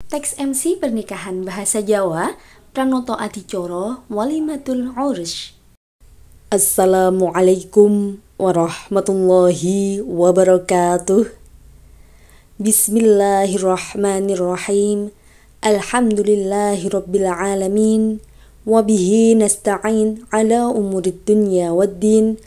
Teks MC pernikahan bahasa Jawa, Pranoto Adicara Walimatul Ursh. Assalamualaikum warahmatullahi wabarakatuh. Bismillahirrahmanirrahim. Alhamdulillahirabbil alamin. Wabihi nasta'in ala umurid dunya waddin.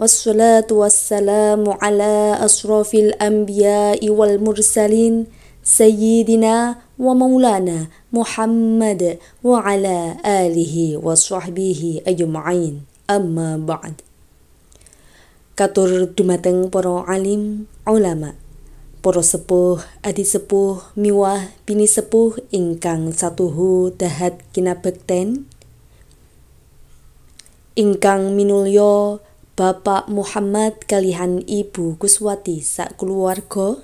Wassalatu wassalamu ala asrafil anbiya'i wal mursalin. Sayyidina wa maulana Muhammad wa ala alihi wa sahbihi ajma'in. Amma ba'd. Katur dumateng para alim ulama, para sepuh adi sepuh miwah bini sepuh ingkang satuhu dahat kinabekten, ingkang minulya Bapak Muhammad kalihan Ibu Kuswati sakeluarga,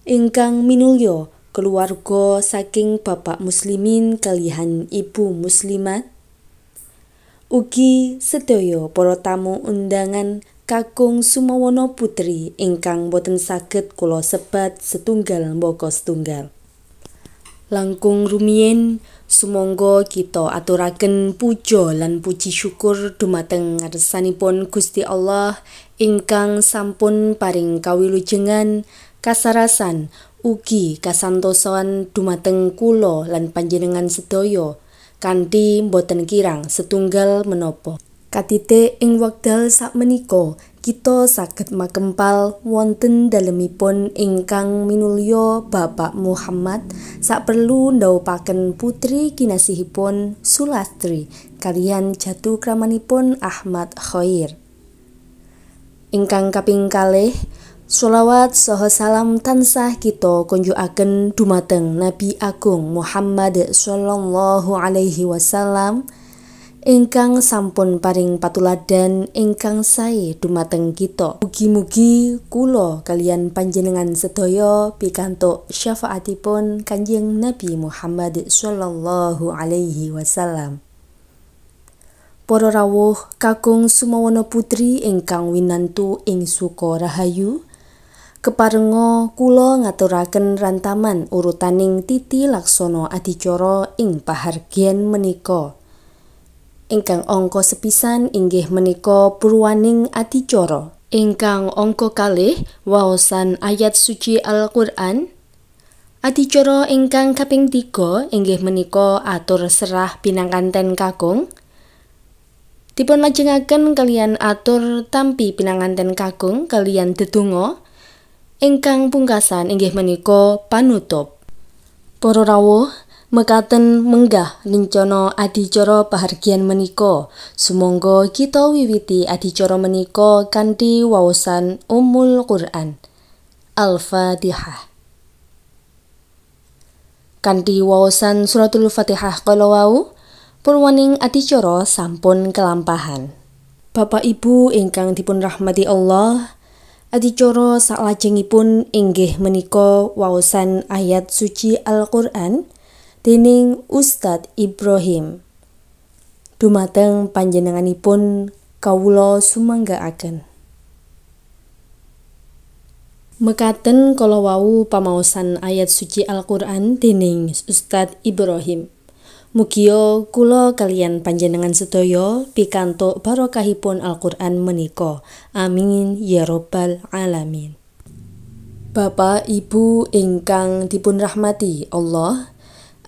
ingkang minulya keluarga saking Bapak Muslimin kalihan Ibu Muslimat, ugi sedaya para tamu undangan kakung Sumawana Putri ingkang boten saged kula sebat setunggal mbaka setunggal. Langkung rumiyin sumangga kita aturaken puja lan puji syukur dumateng ngarsanipun Gusti Allah ingkang sampun paring kawilujengan kasarasan ugi kasantosan dumateng kula lan panjenengan sedaya kanthi boten kirang setunggal menapa. Katite ing wekdal sakmenika kita saged makempal wonten dalemipun ingkang minulya Bapak Muhammad saperlu ndhawuhaken putri kinasihipun Sulastri kaliyan jatu kramanipun Ahmad Khair. Ingkang kaping kalih, sholawat saha salam tansah kita kunjukaken dumateng Nabi Agung Muhammad sallallahu alaihi wasallam ingkang sampun paring patuladan ingkang sae dumateng kita. Mugi-mugi kula kaliyan panjenengan sedaya pikantuk syafaatipun Kanjeng Nabi Muhammad sallallahu alaihi wasallam. Para rawuh kakung Sumawana Putri ingkang winantu ing Sukorahayu, keparenga kula ngaturaken rantaman urutaning titi laksana adicara ing pahargyan menika. Ingkang angka sepisan inggih menika purwaning adicara. Ingkang angka kalih waosan ayat suci Al-Qur'an. Adicara ingkang kaping 3 inggih menika atur serah pinanganten kakung. Dipun lajengaken kaliyan atur tampi pinanganten kakung kaliyan dedonga. Ingkang pungkasan inggih menika panutup. Para rawuh, mekaten menggah lencana adicara pahargyan menika. Sumangga kita wiwiti adicara menika kanthi waosan Ummul Quran. Al-Fatihah. Kanthi waosan suratul Fatihah kala wau, purwaning adicara sampun kelampahan. Bapak Ibu ingkang dipun rahmati Allah, adicara saklajengipun inggih menika waosan ayat suci Al-Qur'an dening Ustadz Ibrahim. Dumateng panjenenganipun kawula sumanggaaken. Mekaten kala wau pamaosan ayat suci Al-Qur'an dening Ustadz Ibrahim. Mugia kula kaliyan panjenengan sedaya pikantuk barokahipun Al-Qur'an menika. Amin ya rabbal alamin. Bapak Ibu ingkang dipun rahmati Allah,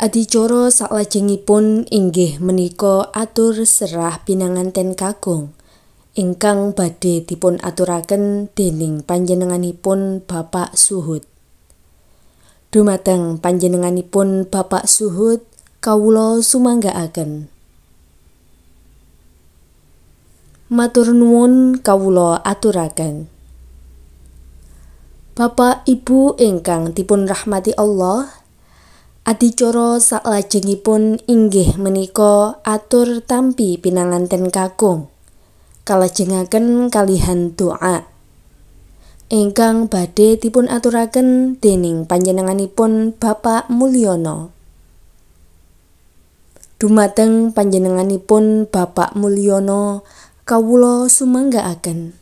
adicara saklajengipun inggih menika atur serah pinanganten kakung ingkang badhe dipun aturaken dening panjenenganipun Bapak Suhud. Dumateng panjenenganipun Bapak Suhud kawula sumanggaaken. Matur nuwun kawula aturaken. Bapak Ibu ingkang dipun rahmati Allah, adicara saklajengipun inggih menika atur tampi pinanganten kakung kalajengaken kalihan doa ingkang badhe dipun aturaken dening panjenenganipun Bapak Mulyono. Dumateng panjenenganipun Bapak Mulyono kawula sumanggaaken.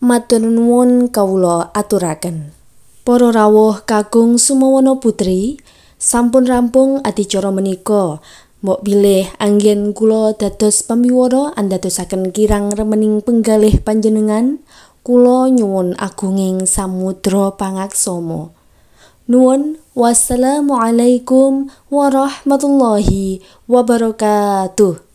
Matur nuwun kawula aturaken. Para rawuh kakung Sumawana Putri, sampun rampung adicara menika. Mbok bilih anggen kula dados pamiwara andadosaken kirang remening penggalih panjenengan, kula nyuwun agunging samudra pangaksama. Nuwun, wassalamualaikum warahmatullahi wabarakatuh.